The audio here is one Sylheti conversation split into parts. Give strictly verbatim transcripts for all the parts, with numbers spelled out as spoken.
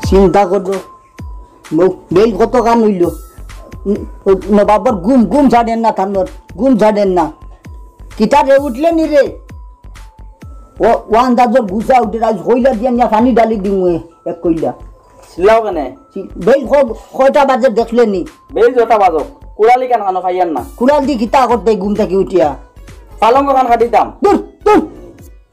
চিন্তা করো। বেইল কত কান অইল। নবাবর ঘুম, ঘুম ছাড়ের না থানোর, ঘুম ছাড়ের না। কিতা রে, উঠলে নি রে? ও, ও আন্দাজর গুছা উঠে, আইজ কইলা দিয়া নিয়া পানি ঢালি দিমু এক কইলা। চিল্লাও কেনে? বেইল ক-, কয়টা বাজে দেখলে নি? বেইল যটা বাজক, কুড়ালি কান খানো পাইয়ার না। কুড়াল দি কিতা করতে ঘুম থাকি উঠিয়া? পালঙ্গ কান কাটিতাম। দূর, দূর।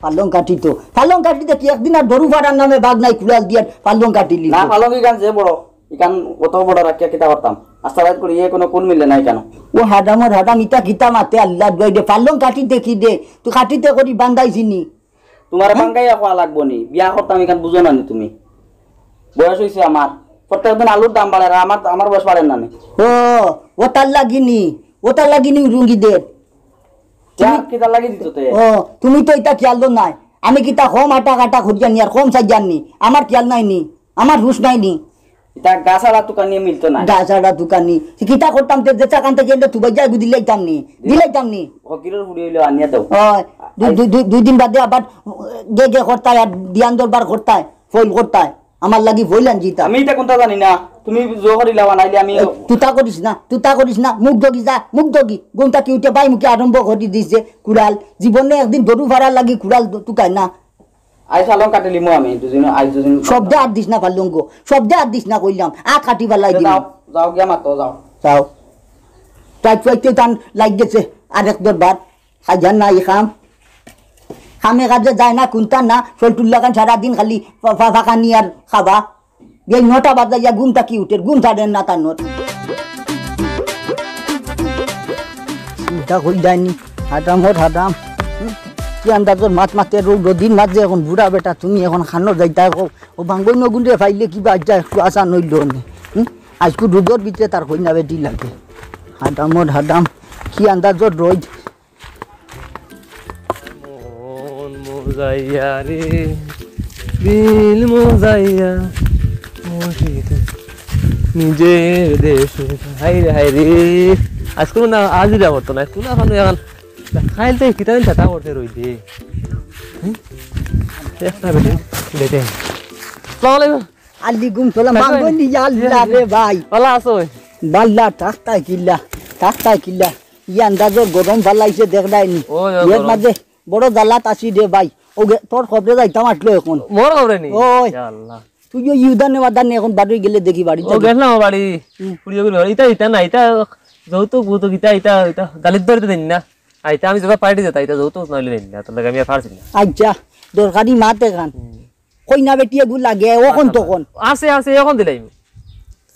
পালং কাটিতো। পালং কাটিতে কি একদিন আর দরু ফাড়ার নামে বাঘ নাই, কুড়াল দিয়া পালং কাটিলি না, তো। পালং ইখান যে বড়, ইখান অত বড় রাখিয়া কিতা করতাম? আস্তা রাইত করি ইয়ে কোনো কোন মিলে নাই কেন? ও হাডামর হাডাম, ইতা কিতা মাতে আল্লাহ দুয়াই দে, পালং কাটিতে কি দে? তুই কাটিতে করি বান্ধাইছি নি? তোমার হুম? বাঙ্গাইয়া খোয়া লাগবো নি? বিয়া করতাম ইখান বুঝো না নি তুমি? বয়স হইছে আমার, প্রত্যেক দিন আলুর দাম বাড়ে, আর আমার, আমার বয়স বাড়ে না নি? ও, ও তার লাগিনি, ও তার লাগিনি উরুঙ্গি দের। তুমি কিতা লাগি দিত তে? ও, তুমি তো ইতা খেয়াল দো নাই। আমি কিতা কম আটা কাটা খুঁজিয়া নি আর কম সাইজার নি? আমার খেয়াল নাই নি? আমার হুশ নাই নি? ইতা গাছ আড়া তুকানি মিলতো না। গাছ আড়া তুকানি। সে কিতা করতাম তে, যেটা কান থেকে এলে তুবাই যায়, দিলাইতাম নি? দিলাইতাম নি? ফকিরের ফুড়ি হইলে আনিয়া দাও। ও, দুই, দুই, দুই, দুই দিন বাদে আবার গে গে করতায় আর দিয়ান দরবার করতায়, ফইল করতায়। আমার লাগি ফইল আনজিতা। আমি ইতা কোনটা জানি না। তুমি জো করিলা বানাইলে আমি এ, তুতা করিস না, তুতা করিস না, মুখ দগি যা, মুখ দগি। ঘুম থাকি উঠে বাই মুখে আরম্ভ করি দিছে কুড়াল। জীবনে একদিন দরু ফাড়ার লাগি কুড়াল দ-, তুকায় না। আইজ পালং কাটিলিমু আমি, দুদিন, আইজ দুদিন। শব্দে আর দিস না পালঙ্গ, শব্দে আর দিস না কইলাম, আত কাটি ফালাই দিলাম। যাও, যাও গিয়া মাতো, যাও। যাও। তাই তুই তান লাগ গেছে আরেক দরবার। খাইজান না ই কাম। কামে কাজে যায় না, কুন্তা না, চলটুল্লা খান সারাদিন খালি ফা-, ফা-, ফাঁকানি আর খাবা। এই নটা বাজাইয়া ঘুম থাকি উঠের, ঘুম ছাড়ের না তার নট। চিন্তা করি যায়নি, হারাম হর হারাম। হুম? কি আন্দাজর মাত মাতে রোগ দিন মাঝে এখন বুড়া বেটা, তুমি এখন খানো যাইতা কও। ও বাঙ্গই নগুন রে পাইলে কিবা আজ একটু আশা নইল নে। হুম? আজকু রোদর ভিতরে তার কইনা বেটি লাগে। হারাম হর হারাম, কি আন্দাজর রোদ। মন মজাইয়া রে, দিল মজাইয়া, মজিদ নিজের দেশে। হায় রে, হায় রে, আজকে না আজিরা করতো না, তুই না খানো এখন খাইল তো কিতা দিন চাটা করতে রইছে। হুম? একটা বেটে, বেটে। আসসালামু আলাইকুম। আলাইকুম সালাম। ভাই, ভাই। বাঙ্গনি, ইয়া আল্লাহ রে ভাই। ভালা আছো? বাল্লা, থাকতাই কিল্লা, থাকতাই কিল্লা। ই আন্দাজর গরম ফালাইছে, দেখ নাই নি। ওই, ওই, এর গরম। মাঝে বড় জ্বালাত আছি রে ভাই। ও গে-, তোর খবরে যাইতাম আটলো এখন। মোর খবরে নি? ওই। ইয়া আল্লাহ। তুই ওই ইউদানে মাদানে এখন বাড়ি গেলে দেখি বাড়ি ও যাবি। গেছিলাম বাড়ি। হুম। ফুড়িয়ে গুলো। ইতা, ইতা না, ইতা যৌতুক, ভৌতুক, ইতা, ইতা, ইতা গালিত ধরতে দিন না। আইতা আমি যেটা পার্টি যেতা, ইতা যৌতুক নাইলে দিন না। তোর লাগে আমি আর পারছি না। আচ্ছা, দরকারি মাত এখান। হুম। কইনা বেটি এগু লাগে, অখন আচ্ছা, তখন। আছে, আছে, অখন দিলাইমু।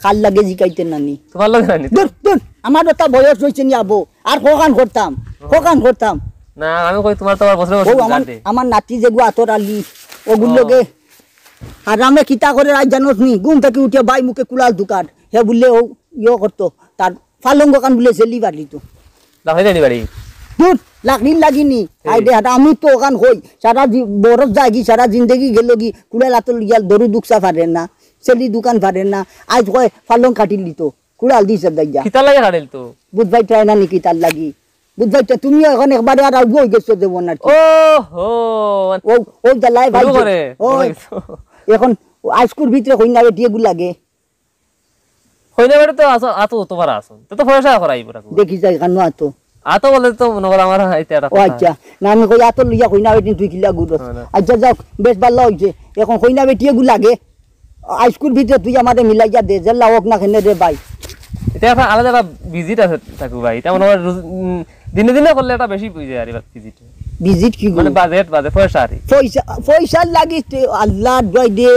কার লাগে জিকাইতে নানি? তোমার লগে নানি? দূর, দূর, আমার ওটা বয়স হইছে নি আবো। আর কখান করতাম, কখান করতাম। না, আমি কই তোমার তো আবার বছরে বছরে ও, আমার, গান দে। আমার নাতি যেগু আতর আলী, ওগুর ও। লগে হারামে কিতা করে রাত জানোস নি? ঘুম থাকি উঠে বাই মুখে কুড়াল দুকার। হে বুললে ও ইয়ে করতো, তার পালঙ্গ কান বুলে জেলি বাড়িতো। লাফাই দেয়নি বাড়ি? দূর, লাকড়ির লাগিনি। এই। হায় রে, হায় রে, আমি তো ওখান হই। সারা জি-, বরফ যায়গি, সারা জিন্দেগি গেলগি, কুড়াল আতর লইয়া দরু দুকসা পারে না, সেলি দুকান পারে না। আইজ কয় পালং কাটিলিতো, কুড়াল দিছে দাইয়া। কিতার লাগি কাটিলিতো? বুঝবাই চায় না নি কিতার লাগি। বুঝবাই চায়, তুমিও এখন একবারে আর আউগো হই গেছো যে মন আর কি। ও হো। ও, ও জ্বালায় ভাই শুরু যে। করে, ও, মনে গেছো। এখন আইজকুর ভিতরে কইনা বেটি এগু লাগে। কইনা বেটি তো আছো, আতো তো পারা আছো। তো তো পয়সা করাই পুরা। দেখি যাই কানো আতো। আতো বলে তো মনে করো আমার আইতে একটা ও কথা। আচ্ছা, না আমি কই আতো লইয়া কইনা বেটি তুই কিলা গুরস। না, না। আচ্ছা যাও, বেশ ভালা হইছে। এখন কইনা বেটি এগু লাগে। আইজকুর ভিতরে তুই আমারে মিলাইয়া দে, জেলা হোক না কেনে রে ভাই। এটা একটা আলাদা একটা ভিজিট আছে থাকু ভাই। এটা মনে হয় রোজ-, উম, দিনে দিনে করলে এটা বেশি বুঝে আর এবার ভিজিট। ভিজিট কি মানে করবো? বাজেট, বাজেট, পয়সা আর কি। পয়সা, পয়সার লাগি তে আল্লাহ দোয়াই দে,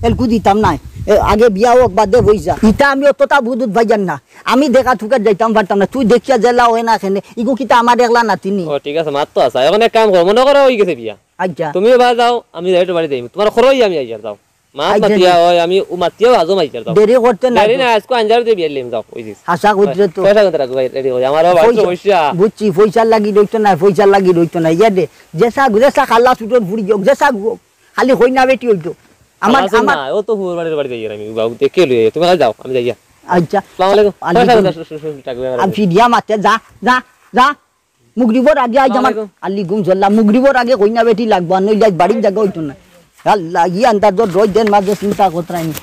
এলকু দিতাম নাই। এ, আগে বিয়া হোক, বাদে পয়সা। ইতা আমি অতটা বুঝুত ভাইজান না। আমি দেখা থুকা যাইতাম পারতাম না। তুই দেখিয়া জেলা হয় না কেনে। ইগু কিতা আমার একলা নাতিনি। ও, ঠিক আছে, মাত তো আছে। এখন এক কাম করো, মনে করো হয়ে গেছে বিয়া। আচ্ছা। তুমিও বাড়ি যাও, আমি যাই একটু বাড়ি যাই। তোমার খরচ আমি আইয়ার যাও। মাত আচ্ছা, মাতিয়া আচ্ছা। হয়, আমি ও মাতিয়াও আজও মাইকার যাও। দেরি করতে না দেরি তো। না, আজকে আঞ্জার দিয়ে বিয়ার লিম যাও, ওই দিস। আশা করতে তো। পয়সা করতে রাখো ভাই, রেডি হই। আমার বাবা পয়সা, সমস্যা। বুঝছি, পয়সার লাগি রইতো না, পয়সার লাগি রইতো না। ইয়া দে, যেসা, যেসা খালা ছুটোর ফুড়ি যোগ, যেসা গো, খালি হই না বেটি হইতো। আমার, খালা আছে আমার না, ও তো হুর বাড়ির বাড়ি যাই আমি, বাবু দেখে লই, তুমি খালি যাও, আমি যাই গিয়া। আচ্ছা। আসসালামু আলাইকুম। আলাইকুম। পয়সা কথা শু-, শু-, শু-, শু-, টাকা আমি ফিরিয়া মাতে, যা, যা, যা। মুগরিবর আগে আইজ আমার ওয়ালাইকুম। আলি ঘুম জ্বললা, মুগরিবর আগে কইনা বেটি লাগবো, আর নইলে আইজ বাড়ির জাগা হইতো না। আল্লাহ, ই আন্দাজর রইদর মাঝে চিন্তা করতারায়নি।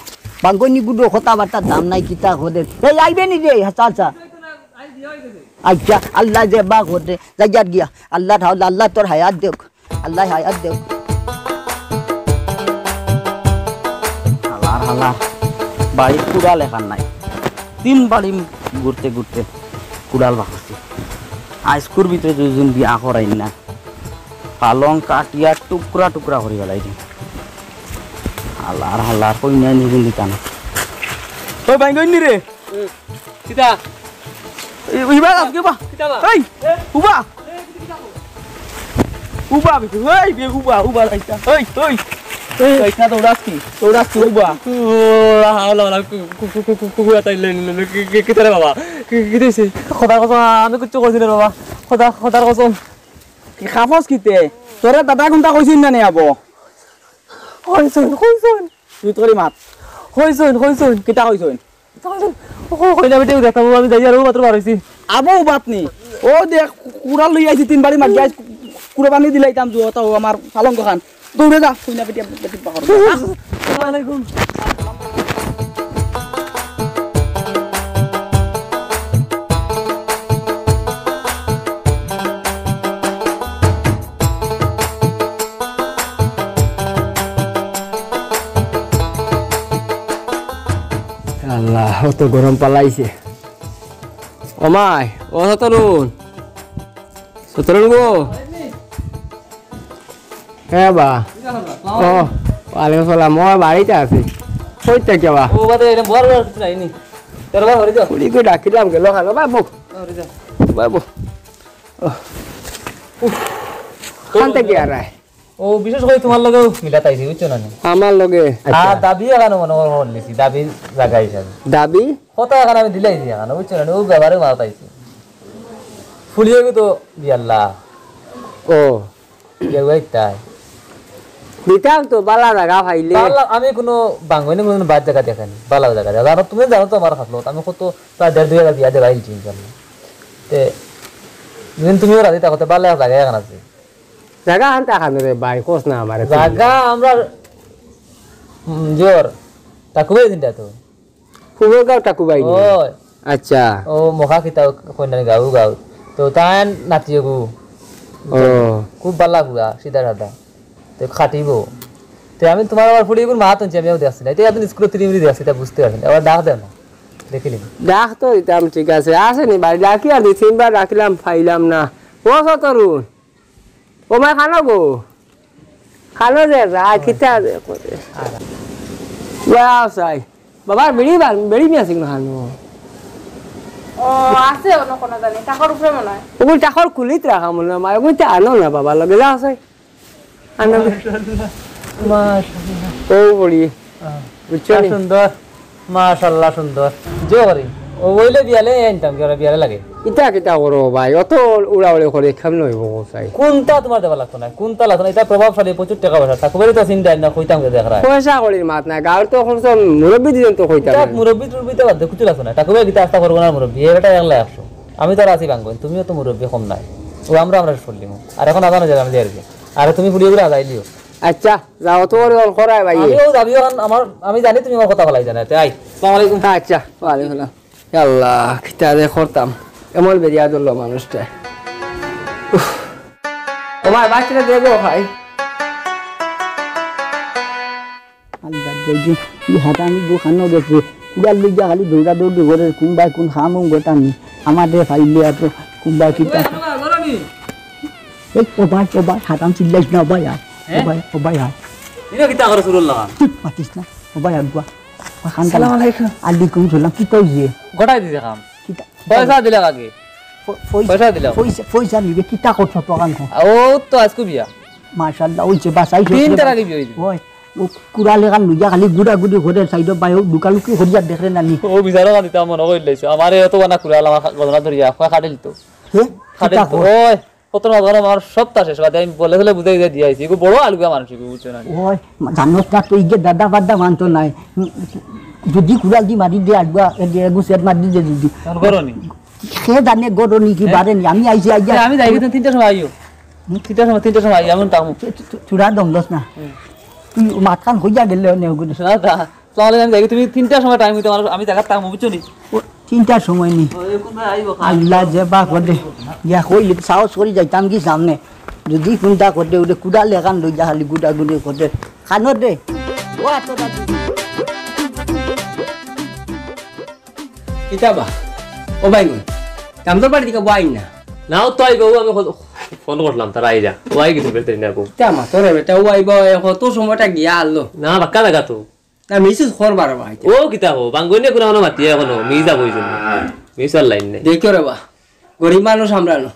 বাঙ্গনি গুডো কথাবার্তার দাম নাই, কিতা করের। এই আইবে নি রে, হাছা হাছা। আচ্ছা, আল্লাহ যে বা করে, যাইয়ার গিয়া। আল্লাহ ঠাউল, আল্লাহ তোর হায়াত দেউক। আল্লাহ হায়াত দেউক। হালার, হালার। বাড়িত কুড়াল এখান নাই। তিন বাড়ি ঘুরতে ঘুরতে কুড়াল বাকছি। আইজকুর ভিতরে দুইজন বিয়া করাই না। পালং কাটিয়া টুকরা টুকরা করি ফেলাই দিন। হালার, হালার, কইনা নিগুন দিতা না। ওই বাইঙ্গন নি রে? কিতা? এই, ইবা আজকে বা। কিতা বা? এই, উবা। উবা, বে, এই, বে, উবা, উবা, রাইতা। এই, এই। এই, রাইতা, দৌড়াস কি? দৌড়াস কি, উবা? ও, আল্লাহ, আল্লাহ, কু-, কু-, কু-, কু-, কু-, কুকুর আতাই লে, লে, লে, কি, কি, কি তারে বাবা? কি, কি দিছে? খোদার কসম, আমি কিচ্ছু করছি না বাবা। খোদা, খোদার কসম। কি খাফস কিতে? তোরে দাদা কোনটা কইছিস না নে আবো? কইছইন, কইছইন। তুই তোরই মাত। কইছইন, কইছইন। কিতা কইছইন? ও, কইনা বেটি দেখতাম, আমি যাই আর ও মাত্র বার হইছি। আবো বাত নি। ও দেখ, কুড়াল লই আইছি তিন বাড়ি মার, গাইস, কুরবানি দিলাইতাম জুয়া, তাও আমার পালঙ্গ খান। দৌড়ে যা, কইনা বেটি, বেটি পাকড়। আসসালামু আলাইকুম। আল্লাহ, অত গরম পালাইছে। ও মাই, ও সতরুণ। সতরুণ গো। হ্যাঁ বা। ও, ওয়ালাইকুম সালাম। ও বাড়িত আছি। কই থাকো বা? ও বাদে, এটা বড় বড় কিছু নাই নি। তেরো বার হরি যাও। কুড়ি কই ডাকিলাম গেল, হ্যালো বাবু। হরি যাও। বাবু। ও। উফ। খান থাকি আর আয়। ও, বিশেষ করি তুমার লগেউ মিলাত আইছি, বুঝছো না নি? আমার লগে? আর আচ্ছা। দাবি এখানো মনে কর হল নিছি, দাবি জাগা হিসাবে। দাবি? কথা এখানো আমি দিলাইছি এখানো, বুঝছো না নি? ও ব্যাপারে মাত আইছি। ফুলিয়ে তো বিয়াল্লা। ও। বিয়া হইতাই। দিতাম তো, বালা জাগা পাইলে। বালা, আমি কোনো বাঙ্গইনে কোনো বাদ জাগা দেখেনি, বালা জাগা দেখে। আর তুমি জানো তো আমার খাসলত, আমি কত প্রায় দেড় দুই হাজার বিয়া দেওয়া হইছি ইনশাল্লাহ। তে, যদি তুমিও রাজি থাকো, তে বালা জাগা এখান আছে। জাগা আনতে আখান রে ভাই, কোস না আমারে। জাগা আমরা, উম, জোর, তা খুবই চিন্তা তো। খুবই গাও টাকু ভাই নি? ওই। আচ্ছা। ও মখা কিতা কইনা গাও গাও। তো তান নাতিগু। ও। খুব বালা গুয়া, সিধা সাদা। তো খাটিব। তে আমি তুমার আবার ফুড়ি গুন মাত আনছি, আমিও দেখছি না। এটা আপনি স্কুলে তিরিমিরি দেখছি, এটা বুঝতে পারছেন। আবার ডাক দেন না। দেখিলি? ডাক তো দিতাম, ঠিক আছে। আসেনি ভাই, ডাকি আর দুই তিনবার ডাকলাম, পাইলাম না। ও সতরুণ। ও মা, খানো গো? খানো যে, যা, খিতা যে করে। ওয়া, সাই। বাবা, বিড়ি বার, বিড়ি নিয়ে আসি না খানো। ও, আছে অন্য কোনো জানি, টাকার উপরে মনে হয়। ওগুলো টাকার কুলিত রাখা মনে হয়, মা, ওগুলো তো আনো না বাবা, লগে যা আছে। আনো। মাশাআল্লাহ। ও বড়ি। হ্যাঁ। বুঝছো নি? সুন্দর। মাশাআল্লাহ, সুন্দর। জোরে। ও বইলে বিয়ালে আনতাম, কি ওরা বিয়ালে লাগে? ইতা কিতা করো ভাই? অত উড়াউড়ি করে কেমনে হইব, কও চাই? কোনটা তুমার দেওয়া লাগতো না? কোনটা লাগতো না? এটা প্রভাবশালী, প্রচুর টাকা পয়সা। তা কবে তো চিন্তা না, কইতাম যে দেখরা। পয়সা কড়ির মাত নাই, গাঁওর তো এখন সব মুরব্বি দিজন তো কইতাম। এটা মুরব্বি টুরব্বি তো বাদ দে, কিছু লাগতো না। তা কবে কিতা আস্তা করবো না মুরব্বি, এটা এক লাখ একশো। আমি তো আর আছি বাঙ্গইন, তুমিও তো মুরব্বি কম নাই। ও আমরা, আমরা শেষ করলিমু। আর এখন আজান হয়ে যাবে, আমি যাই আর কি। আরে তুমি ফুড়ি গুলো আজাই দিও। আচ্ছা, যাও, তোমার অল করায় ভাই। আমি ও যাবি এখন আমার, আমি জানি তুমি আমার কথা বলাই জানাতে। আই, আসসালামু আলাইকুম। আচ্ছা, ওয়ালাইকুম সালাম। ইয়া আল্লাহ, কিতা যে করতাম, এমন বেরিয়া ধরলো মানুষটা। উফ। ও ভাই, বাচ্চাটা দে গো ভাই। আল্লাহ, দেখি, ই হাতানি দোকানো গেছে, কুড়াল লইয়া খালি দৌড়া দৌড়ি করে, কোনবায় কোন খাম উম গোটানি, আমাদের ফাইলে এত, কোনবায় কিতা। এই, ও ভাই, ও ভাই, হাতান চিল্লাইস না, ও ভাই, আয়। ও হ্যাঁ? ভাই, ও ভাই, আয়। ইনো কিতা করে চুরর লাগান? চুপ, মাতিস না, ও ভাই, আগুয়া। আসসালামু আলাইকুম। আলাইকুম সালাম, কিতা অইছে? গোটাই দিছে কাম। কিতা? পয়সা দিলাম আগে। প-, পয়সা পয়সা দিলাম। পয়সা, পয়সা নিবে, কিতা করছো দোকান কো? ও তো আজকে বিয়া। মাশাআল্লাহ, অইছে, বাসাই তিন তারিখে বিয়া অইছে। ওই, ও কুড়াল এখান লইয়া খালি গুড়াগুড়ি করে সাইডো বায়ো লুকালুকি করিয়া দেখরে নানি। ও বিচারো কান্দিতে মনে করিলাইছে। আমারে এত বানা কুড়াল আমার গজনা ধরিয়া, কয় কাটিল তো। হে? কাটিল কিতা তো। কর? ওই, কত না ধরো আমার সপ্তাহ শেষ বাদে আমি বলে ফেলে বুঝাই দিয়ে দিয়ে আইছি। এগু বড় আলুয়া মানুষ এগু, বুঝছো না? ওই, জানোস না তো, ইগে দাদা বাদা মানতো নাই। উম, যদি কুড়াল দি মারি দে আলুয়া, এ দিয়ে এগু সেট মারি দে যদি। ফোন করো নি? সে জানে গরো নি কি হ্যাঁ? বারে নি। আমি আইছি, আইয়া। হ্যাঁ, আমি যাই কিন্তু তিনটার সময় আইও। হুম? তিনটার সময়, তিনটার সময় আইও, আমি থাকবো। চু-, চু-, চু-, চূড়া দমলস না। হুম। তুই মাতখান কইয়া গেলে অনে ওগুলো। না, না, তাহলে আমি যাই, তুমি তিনটার সময় টাইম হইতে আমার, আমি জায়গা থাকবো, বুঝছো নি? ও, তিনটার সময় নি। আল্লাহ যে বা করে। ইয়া কইলে সাহস করি যাইতাম কি সামনে? যদি কুন্তা করে, ওটা কুড়াল এখান লইয়া খালি গুটা গুটি করে। খানো দে। ও এত রাত। কিতা বা? ও ভাই গো, কামদার বাড়ি থেকে বউ আইন না? না, ও তো আইবো, ও আমি ফোন করলাম, তারা আইরা। ও আই গেছে বেতন না গো। তা মা, তোরে বেটা, ও আইবো, এ কত সময়টা গিয়া আনলো। না, বাক্কা লাগা তো। না, মিসেস খর বারো ভাই। ও কিতা হো, বাঙ্গনে কোনো কোনো মাতি এখনো, মিস যাবো ওই জন্য। মিস আর লাইন নেই। দেখো রে বা, গরিব মানুষ আমরা নো।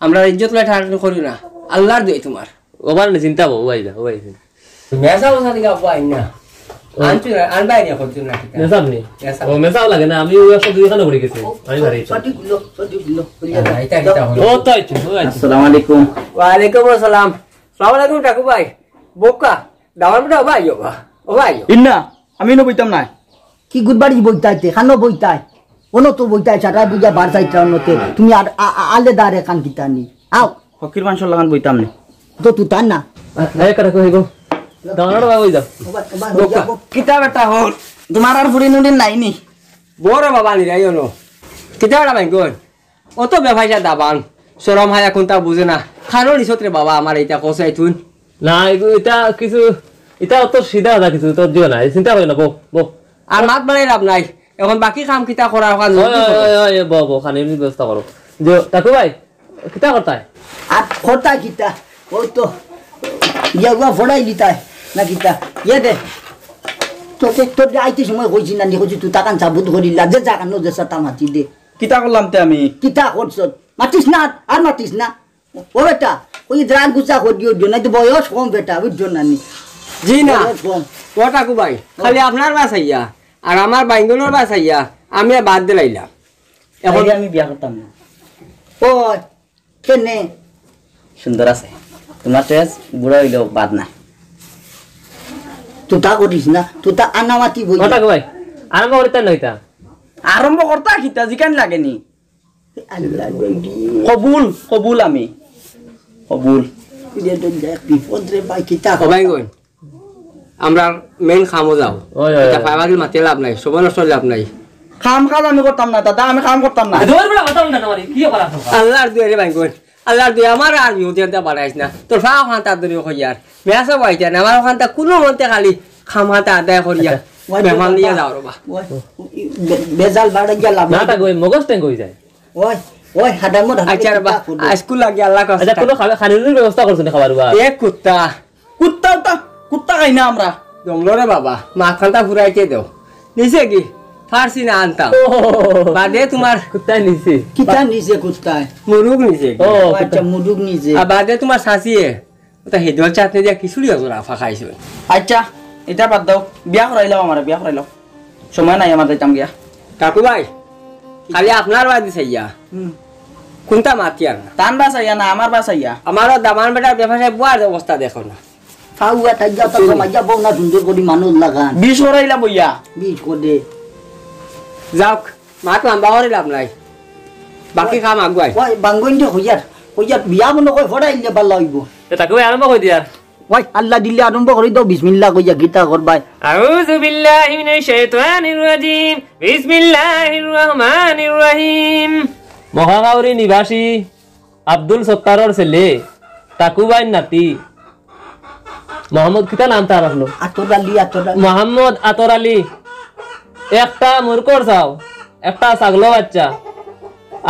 আমরা ইজ্জত লাই ঠাট্টা করি না। আল্লাহর দোয়াই তোমার। ওবার নি চিন্তা হো, ও আইবা, ও আইবা। মেসা ওসা দিকে আপু আইন না। ও। আনছো না, আনবাই না করছো না কিতা? মেসাব নি? মেসাব। ও, মেসাব লাগে না, আমি ওই একটা দুই খানো পড়ে গেছি। আমি বাড়ি। সঠিক গুলো, সঠিক গুলো। হ্যাঁ, এটা, এটা হলো। ও তো আইছো, ও আইছো। আসসালামু আলাইকুম। ওয়ালাইকুম আসসালাম। সালাম আলাইকুম টাকু ভাই। বোকা, দাওয়ার বেটা, ও ভাই, ও ভাই, ও ভাই। ইন্না, আমি নো বইতাম না। কি গুড বাড়ি বইতাইতে, খানো বইতাই। অনো তো বইতাই, চাটাই বুঝা বার সাইডটা অন্যতে। তুমি আর আ-, আ-, আলে দারে খান কিতা নি? আও। ফকির মানুষর লাখান বইতাম নি। তো তুই তার না। এ, কাটা কই গো? দাঁড়াও, বাবা, ওই যাও। ও ভাই, ও ভাই, ও ভাই, ও ভাই। কিতা বেটা হল? তোমার আর ফুড়ি নুড়ি নাই নি? বড় বাবা নি যাইও নো। কিতা বেটা ভাই গো? অত বেফাইসা দাবান, শরম হায়া কোনটা বুঝে না। খানো নিছত রে বাবা আমার এইটা কষাই তুই। না, এগু-, এটা কিছু, এটা অত সিধা সাধা কিছু, তোর দিও না, এই চিন্তা করি না, বউ, বউ। আর মাত বাড়াই লাভ নাই। এখন বাকি কাম কিতা করা, ওখান ওই, জলদি ওই, করো। ওই, ওই, বউ, বউ, খানির ব্যবস্থা করো। যে, টাকু ভাই, কিতা করতায়? আর কথা কিতা? ও তো, ইয়া, উয়া ফড়াই লিতায়, না কিতা? ইয়ে দে। তোকে, তোর যে আইতে সময় কইছি না, নি কইছি, তুই তাকান সাবুত করিলা, যে জাগানো যে সাতা মাতি দে। কিতা করলাম তে আমি? কিতা করছস? মাতিস না, আর মাতিস না। ও বেটা, ওই যে রাগ গুছা করিও, ওই জন্য তো বয়স কম বেটা, বুঝছো না নি? জি না। বয়স কম। ও টাকু ভাই, খালি আপনার বাস আইয়া, আর আমার বাইঙ্গনর বাস আইয়া, আমি আর বাদ দিলাইলাম। এখন তাইলে আমি বিয়া করতাম না। ও, কেনে? সুন্দর আছে। তোমার চয়েস, বুড়া হইলেও বাদ নাই। তুই তা করিস না, তুই তা আনামাতি বই। ও টাকু ভাই, আরম্ভ করিতে না হইতা। আরম্ভ করতা কিতা, জিকান লাগেনি। আল্লাহ রে। কবুল, কবুল আমি। কবুল। রে তো দেখ, বিপদ রে ভাই, কিতা ও ভাই গো, আমরা মেইন কামো যাও। ওই, ওই, এটা ওই। পাইবাগিল মাতে লাভ নাই, সময় নষ্ট লাভ নাই। কাম কাজ আমি করতাম না, দাদা, আমি কাম করতাম না। দৌড় বেড়া কথা বলতে তোমার, কি করা তো? আল্লাহর দুয়ারে ভাই গো, আল্লাহর দুয়ারে আমার আর বিপদে আনতে বাড়াইস না। তোর ফাও খান তার দরে কইয়ার। মেসা বাইতে না, আমার ওখান তা কোনো মতে খালি খামাতা আদায় করিয়া। আচ্ছা। মেহমান নিয়ে যাও রে বা। ওই, বে-, বেজাল বাড়াই গেল। না, তা গো, মগজ ট্যাং হয়ে যায়। ওই, ওই, হাদামত হাদামত আচ্ছা রে বা, কিতা করবো? আজকুল লাগে আল্লাহ কষ্ট। আচ্ছা, কোনো খাবে-, খানির ব্যবস্থা করছো না খাবার বা? এ কুত্তা। কুত্তা উত্তা, কুত্তা খাই না আমরা। জমলো রে বাবা, মাথাটা ফুরাইতে দাও। নিছে কি? ফার্সি না আনতাম। ও। বাদে তোমার কুত্তায় নিছে। কিতা নিছে কুত্তায়? মুরুগ নিছে কি? ও, আচ্ছা, কুত্তা। মুরুগ নিছে। আর বাদে তোমার শাশিয়ে, ওটা হেদুয়ার চাটনি দিয়া খিচুড়ি হতো রাফা খাইছো। আচ্ছা, এটা বাদ দাও। বিয়া করাইলাও আমারে, বিয়া করাইলাও। সময় নাই আমার, যাইতাম গিয়া। কাকু ভাই, খালি আপনার বাড়ি চাইয়া। হুম। কোনটা মাতিয়ার না? তান বাস আইয়া না, আমার বাস আইয়া। আমারও দামান বেটার ব্যবসায় বুয়ার অবস্থা দেখো না। ফাউয়া তাই যা, তার বুঝলি? সমাজ যা, বউ না সুন্দর করি মানুষ লাগান। বিষ করাইলা বইয়া। বিষ করে। যাউক, মাত লম্বা করে লাভ নাই। বাকি কাম আগুয়াই। ওই, বাঙ্গইন যে হইয়ার, হইয়ার বিয়া মনে কয় ফড়াইলে ভালা হইব। এ, তাকে ওই আরম্ভ করে দিয়ার। ওই, আল্লাহ দিলে আরম্ভ করি দাও, বিসমিল্লাহ কইয়া গীতা করবাই। আউযু বিল্লাহি মিনাশ শাইতানির রাজিম। বিসমিল্লাহির রহমানির রহিম। মহাখাউরি নিবাসী আব্দুল সত্তারর ছেলে, টাকুবাইর নাতি, মোহাম্মদ, কিতা নাম তার আসলো? আতর আলী, আতর আলী। মোহাম্মদ আতর আলী, একটা মুরকর চাও, একটা ছাগলো বাচ্চা,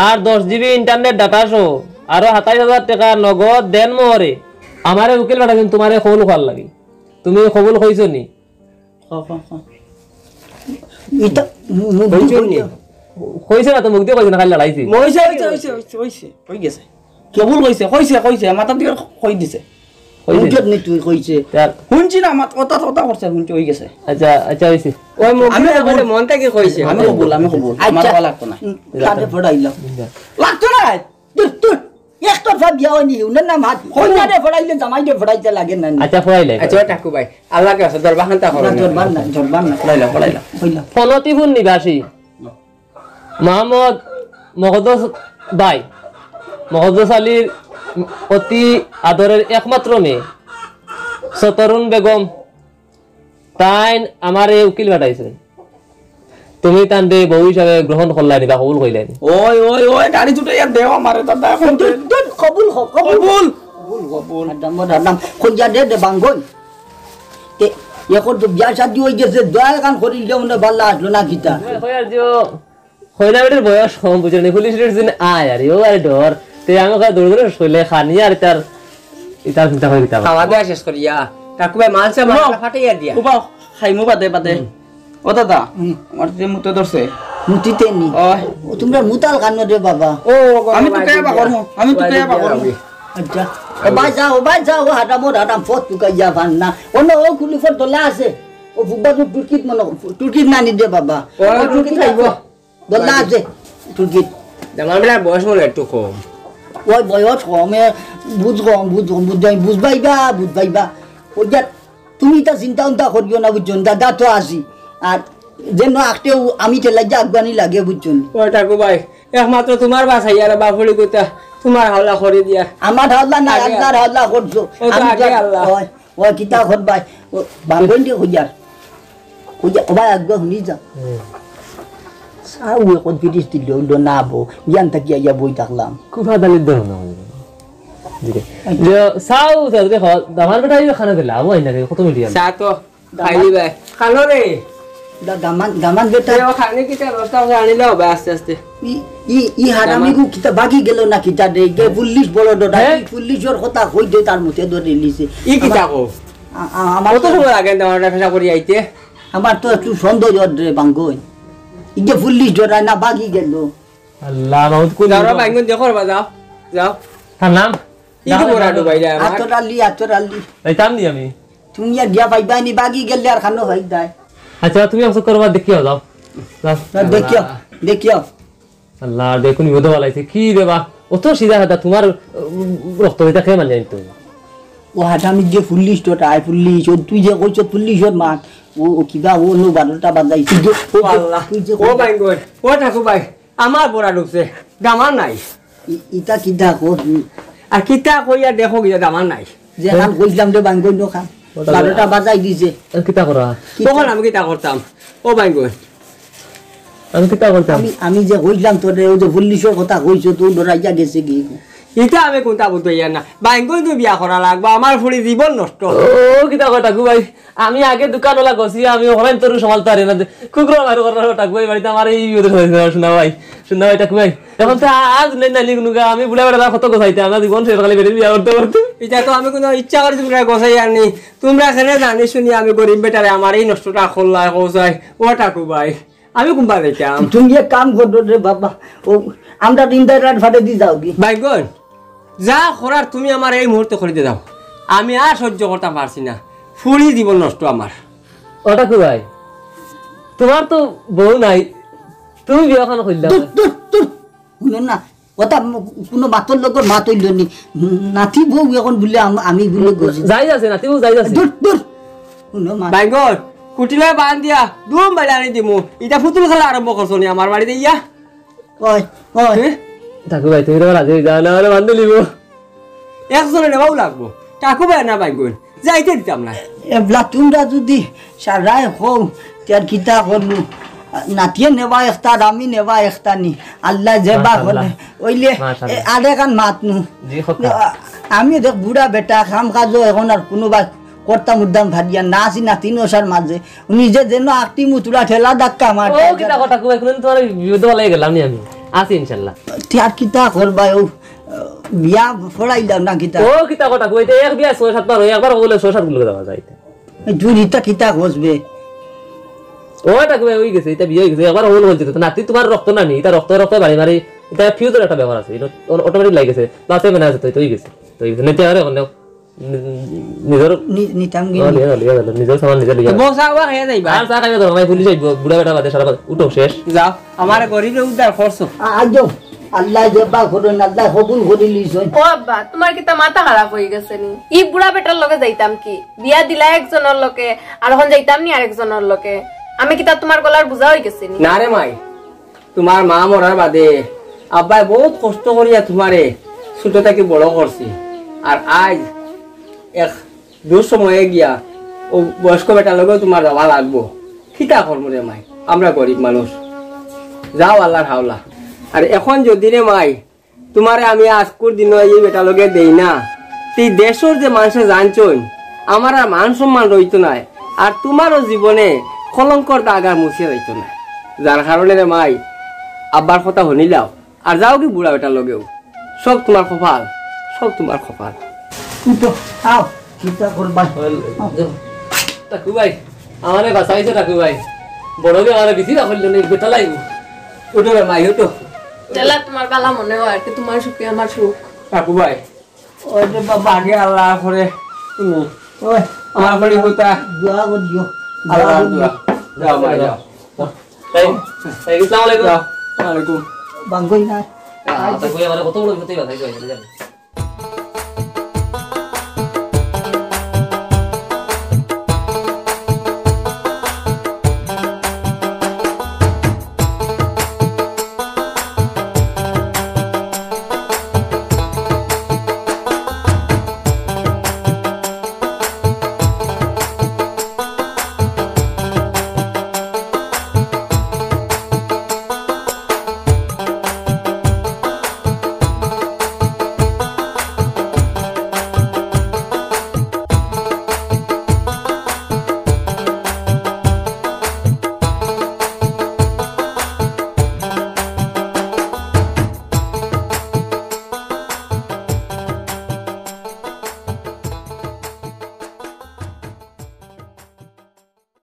আর দশ জিবি ইন্টারনেট ডেটা সহ আরো সাতাইশ হাজার টেকা নগদ দেন মোহরে। আমারে উকিল পাঠাইছইন তুমারে কবুল করার লাগি। তুমি কবুল কইছো নি? হ, হ, হ। ইতা মু-, মুখ দি কইছো নি? কইয়া। কইছে না তো, মুখ দি কইছে না, খালি লড়াইছে। কইছে, কইছে, কইছে, কইছে, কইছে, কই গেছে? কেবল কইছে, কইছে, কইছে, মাথার দিকে কই দিছে। কইছে? মুখত নি তুই কইছে। তার হুনছি না, মাত-, কথা, কথা করছে, হুনছি, হই গেছে। আচ্ছা, আচ্ছা, হইছে। ওই মুখ আমি দি কবুল। বলে মন থেকে কইছে। আমি কবুল, আমি কবুল। আমার আচ্ছা। ভালা লাগতো না। উম, কাঁধে ফোটাইল। লাগতো না। দূর, দূর। একতরফা বিয়া হয়নি, উনার নাম হাত। কইনারে ফোটাইলে জামাইরে ফোটাইতে লাগে না। আচ্ছা, ফোটাইলে। আচ্ছা, ও টাকু ভাই, আল্লাহর কাছে দরবার খান্তা করো না, না। দরবার না, দরবার না। ফোটাইলাও, ফোটাইলাও। কইলা। ফলতিপুর নিবাসী মোহাম্মদ মকদ্দস ভাই, মকদ্দস আলীর অতি আদরের একমাত্র মেয়ে সতরুন বেগম, তাইন আমারে উকিল পাঠাইছে। তুমি তানরে বউ হিসাবে গ্রহণ করলায়নি বা কবুল কইলায়নি? ওই, ওই, ওই, গাড়ি ছুটাইয়া দেও আমারে, দাদা, এখন দে। দূর, দূর, কবুল হ, কবুল। কবুল। কবুল, কবুল। হারাম, হারাম। কইয়া দে, দে, বাঙ্গন। তে, এখন তো বিয়া শাদী অই গেছে, দোয়া এখান করিল দে, মনে ভালা আসলো না কিতা? কইয়ার দিও, কইনা বেটির বয়স কম, বুঝছো নি? পুলিশ টুলিশ দিন আয় আর, ও আর ডর। তে আমি কই দৌড় দৌড় কইলে খানি আর ইতার, ইতার চিন্তা করি কিতা? খাওয়া দাওয়া শেষ করিয়া, টাকু ভাই মাল সে মাল ফাটাইয়া দিয়া। উবাও, খাইমু বাদে বাদে। হুম। ও দাদা, হুম। আমার যে মুতে ধরছে। মুতিতে নি? ওই। ও, তোমরা মুতাল কানো রে বাবা? ও, বাবা, আমি তো বাবা, কেবা বাবা। করমু, আমি তো বাবা, কেবা বাবা। করমু। আচ্ছা। ও ভাই যাও, ও ভাই যাও, ও হারাম, ও হারাম, ফত তুকাইয়া ফান না। ও না, ও কুলি ফত দলা আছে। ও ফুটবল টুর্কিত মনে, টুর্কিত নানি দে বাবা। ও ও টুর্কিত টুর্কিত খাইবো। আছে। দল্লা আছে, টুর্কিত। আমার বেলার বয়স মনে হয় একটু কম। ওই বয়স কম, এ, বুঝ কম, বুঝ কম, বুঝ নাই, বুঝবাইবা, বুঝবাইবা। ওই যে তুমি ইতা চিন্তা উন্তা করিও না, বুঝছো নি? দাদা তো আছি। আর যেন আখতেও আমি তেলাই যে আগুয়ানি লাগে, বুঝছো নি? ওই টাকু ভাই, একমাত্র তোমার বাসাই আর বাফুলি কথা, তোমার হাওলা করে দিয়া। আমার হাওলা না, আগে আল্লাহর হাওলা করছো। ও তো আমি আগে তো আল্লাহ। ওই, ওই কিতা কর ভাই, ও বাঙ্গন দিয়ে কইয়ার। কইয়া, ও ভাই, আগুয়া হুনি যা। হুম। সাউ এখন তিরিশ দিল, হইল না বো। ইয়ান থাকি আইয়া বই থাকলাম। খুব হাদালির ধরো না। দিকে। আচ্ছা। যে, সাউ, সাউ, দেখো, আমার বেটা এই খানা দিলা, ও আইনা, কত মিলিয়ন? চা তো দামান। খাইলি ভাই। খালো রে। দা-, দামান, দামান বেটা। এ, ও খানি কিতা রস্তা আছে আনিলে হবে আস্তে আস্তে। ই, ই, ই হারামি দামান। গু কিতা বাকি গেল না কিতা দে? গে পুলিশ বড় ডটা, হ্যাঁ? ই পুলিশর কথা কই দে তার মুখে ধরে নিছে। ই কিতা আমার, কো? আ-, আ-, আমার কত তো সময় লাগে না ওটা ফেসা করি আইতে? আমার তো একটু সন্দেহ রে বাঙ্গই। ই যে পুলিশ ডটায় না বাকি গেল। আল্লাহ, মাহমুদ কোন ধরো দিকে? বাঙ্গন দেখো রে বা, যাও, যাও। তার নাম? ই তো যাও, বড় যাও। ডুবাই যায় আমার। আতর আলী, আতর আলী। এই তাম নি আমি। তুমি আর গিয়া পাইবা নি, বাগি গেলে আর খানো ভাই দায়। আচ্ছা, তুমি অবশ্য করবা, দেখিও, যাও। যাও। না, দেখিও, দেখিও। আল্লাহ, দেখুন, বিপদে বালাইছে। কি রে বা? অত সিধা সাদা, তোমার, উম, রক্ত দিতা খেয়ে মানি আনতো। ও হাটা আমি যে পুলিশ তো, তাই পুলিশ, ও তুই যে কইছ পুলিশর মাত, ও, ও কিবা, ও নো বারোটা বাজাইছে। ও, ও আল্লাহ, তুই যে ও কইছ ভাই গো, ও ঠাকু ভাই, আমার বড়া ঢুকছে, দামান নাই। ই-, ইতা কিতা কর? আর কিতা কইয়া দেখো গিয়া দামান নাই। যে কাম কইছিলাম রে বাঙ্গই নো কাম। ওটা বারোটা বাজাই দিছে। এ, কিতা করা? কিতা? তখন আমি কিতা করতাম? ও বাঙ্গই। আমি কিতা করতাম? আমি, আমি যে কইছিলাম তোরে, ওই যে পুলিশর কথা কইছো, তো ডরাইয়া গেছে কি? ইটা আমি কোনটা বলতে ইয়ার না। বাঙ্গই তো বিয়া করা লাগবো, আমার ফুড়ি জীবন নষ্ট। ও, কিতা কয় ঠাকু ভাই? আমি আগে দোকান ওলা গছি, আমি ওখানে তোর সমাল তারে না। কুকুর আমার করার ঠাকু ভাই, বাড়িতে আমার এই বিপদে পড়ে গেছে, শোনা ভাই, শোনা ভাই, ঠাকু ভাই। এখন তো আজ নেই নানি কোনো গা, আমি বুড়া বেটা কত গোছাইতে, আমরা জীবন শেষ খালি বেরিয়ে বিয়া করতে করতে। এটা তো আমি কোনো ইচ্ছা করে তোমরা গোছাই আনি। তোমরা এখানে জানি শুনি আমি গরিব বেটারে আমার এই নষ্টটা খোল্লায় গোছাই। ও ঠাকু ভাই, আমি কুম্বা যাইতাম। তুমি এক কাম করো রে বাবা, ও আমরা দিন দায় রাত ফাটে দি যাও কি? ভাই গো, যা করার তুমি আমার এই মুহূর্তে করে দিয়ে দাও। আমি আর সহ্য করতাম পারছি না। ফুড়ি জীবন নষ্ট আমার। ও ঠাকু ভাই, তোমার তো বউ নাই, তুমি বিয়া কেন করলাম? দূর, দূর, দূর। শুনো না, কথা ম-, কোনো মাতর লগর মাত হইল নি। নাতি বউ এখন বলে আম-, আমি বলে গজি। যাই আছে, নাতি বউ যাই আছে। দূর, দূর। শুনো মা। ভাই গো, কুটিলে বান দিয়া, দুম বাইরে আনি দিমু। এটা পুতুল খেলা আরম্ভ করছো নি আমার বাড়িতে ইয়া? ওই, ওই। এ? ঠাকু ভাই, তুমি তো রাজি হয়ে যাও না, আমার বান্ধব নিব। একজনে নেওয়াও লাগবো। ঠাকু ভাই না ভাই বোন, যাইতে দিতাম না। এবলা তোমরা যদি সারায় হও, তে আর কিতা করলু? নাতিয়ে নেবা একটা, আর আমি নেবা একটা নি। আল্লাহ যে বা মাশাআল্লাহ। করে, ওইলে, মাশাআল্লাহ। এ, আরেকখান মাত নু। জি, কথা। আ-, আমি দেখ বুড়া বেটা, কাম কাজও এখন আর কোনো বা করতাম উদ্দাম ভাবিয়া না আছি না তিন ওষার মাঝে। নিজে যেন আঁকটি মুতুরা ঠেলা ধাক্কা মার। ও, কিতা কথা কই, কোনদিন তোমার বিপদে ভালাই গেলাম নি আমি। আছি ইনশাআল্লাহ। তে আর কিতা করবা, ও, বিয়া ফড়াইলাম না কিতা? ও, কিতা কথা কই, তে এক বিয়া ছয় সাত বার হয়, একবার হলে ছয় সাত গুলো দেওয়া যায়। এই জুরিটা কিতা খসবে? ও, এটা কি হয়ে গেছে, এটা বিয়ে হয়ে গেছে, একবার হল হয়েছে তো। নাতি তোমার রক্ত না নি, এটা রক্ত রক্ত বাড়ি বাড়ি, এটা ফিউজের একটা ব্যাপার আছে, এটা অ-, অটোমেটিক লাগে গেছে, প্লাসে মেনে আছে তো, এটা হয়ে গেছে, তো হয়ে গেছে। নিতে পারে এখন নেও। নি-, নিজের নি-, নিতাম কি? ও, নিয়ে গেল, নিয়ে গেল, নিজের সামান নিজে নিয়ে গেল। বসা হওয়া খেয়ে যাইবা। আর চা খাইবে তো, ভাই, পুলিশ আইবো, বুড়া বেটা বাদে সারা বাদ, উঠো, শেষ। যাও, আমার গরিবে উদ্ধার করছো। আ-, আইজো, আল্লাহ যে বা করুন, আল্লাহ কবুল করে লিছুন। ও আব্বা, তোমার কিতা মাথা খারাপ হয়ে গেছে নি? ই বুড়া বেটার লগে যাইতাম কি? বিয়া দিলা একজনের লগে, আর এখন যাইতাম নি আরেকজনের লগে? আমি কিতা তোমার গলার বোঝা হয়ে গেছি নি? না রে মাই, তোমার মা মরার বাদে আব্বায় বহুত কষ্ট করিয়া তোমারে ছোট থাকি বড় করছি। আর আজ এক দুঃসময়ে গিয়া ও বয়স্ক বেটার লগেও তুমার যাওয়া লাগবো। কিতা করমু রে মাই, আমরা গরিব মানুষ। যাও আল্লার হাওলা। আর এখন যদি রে মাই, তুমারে আমি আজকুর দিনও এই বেটার লগে দেই না, তে দেশর যে মানষে জানছইন, আমার আর মান সম্মান রইতো নায়, আর তুমারও জীবনে কলঙ্কর দাগ আর মুছিয়া যাইতো নায়। যার কারণে রে মাই, আব্বার কথা হুনিলাও, আর যাওগি বুড়া বেটার লগেও। সব তুমার কপাল, সব তুমার কপাল। উঠো, আও, চিন্তা করবা। টাকু ভাই, আমারে বাঁচাইছো টাকু ভাই। বড় ভাই আমারে বিচি না করলো না, বেটা লাগবো। উঠো রে মাই, উঠো। যেলা তুমার বালা মনে অয় আর কি, তুমার সুখে আমার সুখ। টাকু ভাই, ওই যে বাবা আগে আল্লাহ করে তুমি। ওই, আমার করে কোথা? দোয়া করিও। আল্লাহ দোয়া। যাও মাই, যাও। এই, এই, আসসালামু আলাইকুম। যাও। ওয়ালাইকুম। বাঙ্গই না। আ, টাকু ভাই, আমারে কত বড় বিপদে বাঁচাইছো, এই জানো?